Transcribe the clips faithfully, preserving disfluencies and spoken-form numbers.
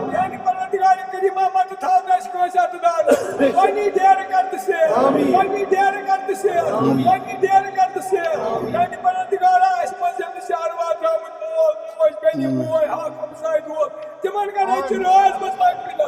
یعنی پروردگار کریمہ مت تھاو نہٕ اَسہِ کٲنٛسہِ اَتھٕ دار۔ پننی ڈیرٕ کر تہٕ سیو۔ آمین۔ پننی ڈیرٕ کر تہٕ سیو۔ آمین۔ پننی ڈیرٕ کر تہٕ سیو۔ یعنی پروردگارا اَسہِ منٛز یِم نہٕ شہر واتراوٕنۍ مول، موج، بیٚنہِ، بوے، حق، ہمساے، دوس، تِمن کر اَسہِ رٲژ منٛز مغفرت۔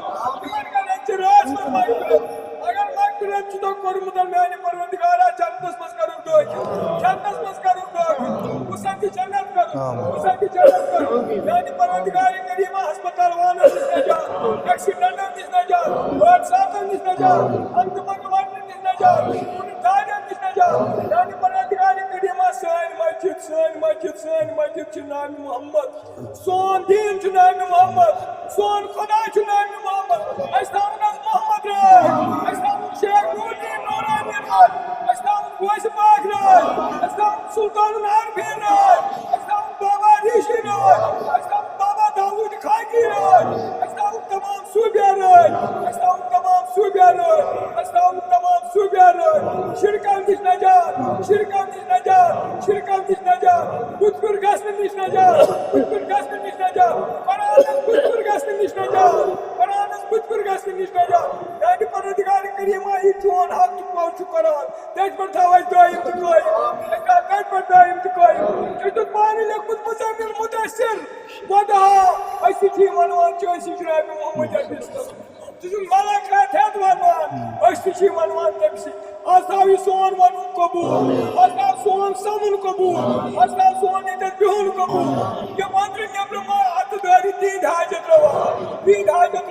تِمن کر اَسہِ رٲژ منٛز مغفرت۔ اگر مغفرت چھُ تۄہہِ کوٚرمُت، میانہِ پروردگارا، جنتس منٛز کرُن دٲخل۔ جنتس منٛز کرُن دٲخل۔ وسعت جنت کرُن۔ آمین۔ وسعت جنت کرُن۔ میانہِ پروردگار کریمہ ہسپتال وانن نِش نجات، ایکسیڈنٹن نِش نجات، حادثاتن نِش نجات، انتہٕ منگہٕ وننہٕ نِش نجات، کُنہِ دادٮ۪ن نِش نجات۔ میانہِ پروردگار کریمہ سٲنۍ مسجد، سٲنۍ مسجد، سٲنۍ مسجد چھِ نام محمد۔ سون دین چھُ نام محمد۔ سون خدا چھُ نام محمد۔ اَسہِ تھاوُن حظ محمد راج۔ اَسہِ تھاوُن شیخ نور الدین نورانی راج۔ اَسہِ تھاوُن غوث پاک راج۔ اَسہِ تھاوُن سلطان العارفین راج۔ اَسہِ تھاوُن بابا ریشی راج۔ اَسہِ تھاوُن بابا داوود خاکی راج۔ اَسہِ تھاوُن تمام صوبیا راج۔ اَسہِ تھاوُن تمام صوبیا راج۔ اَسہِ تھاوُن تمام صوبیا راج۔ شرکن نِش نجات، شرکن نِش نجات، شرکن نِش نجات، بُتھ پھیُر گژھنہٕ نِش نجات، بُتھ پھیُر گژھنہٕ نِش نجات، قرآنس بُتھ پھیُر گژھنہٕ نِش نجات، قرآنس بُتھ پھیُر گژھنہٕ نِش نجات۔ میانہِ پروردگار کریمہ، یہِ چون حق تہٕ پاو چھُ قرآن، تٔتھۍ پٮ۪ٹھ تھاو اَسہِ دٲیِم تہٕ قٲیِم، اَسہِ تھاو تٔتھۍ پٮ۪ٹھ دٲیِم تہٕ قٲیِم۔ ژےٚ چھُتھ پانہٕ لیوٚکھمُت مزمل مدثر، وضحاہا، أسۍ تہِ چھِ یِوان وَنان چھِ أسۍ جناب محمد عربی صٲب۔ ژٕ چھُکھ ملک ہٮ۪تھ ہٮ۪تھ وَنان، أسۍ تہِ چھِ وَنان تٔمۍ سٕے۔ از تھاو یہِ سون وَنُن قبوٗل، از تھاو سون سَمُن قبوٗل، از تھاو سون ییٚتٮ۪تھ بِہُن قبوٗل۔ یِم أنٛدرٕ نیٚبرٕ ما اَتھٕ دٲرِتھ تِہِنٛدۍ حاجت رَوا، تِہِنٛدۍ حاجت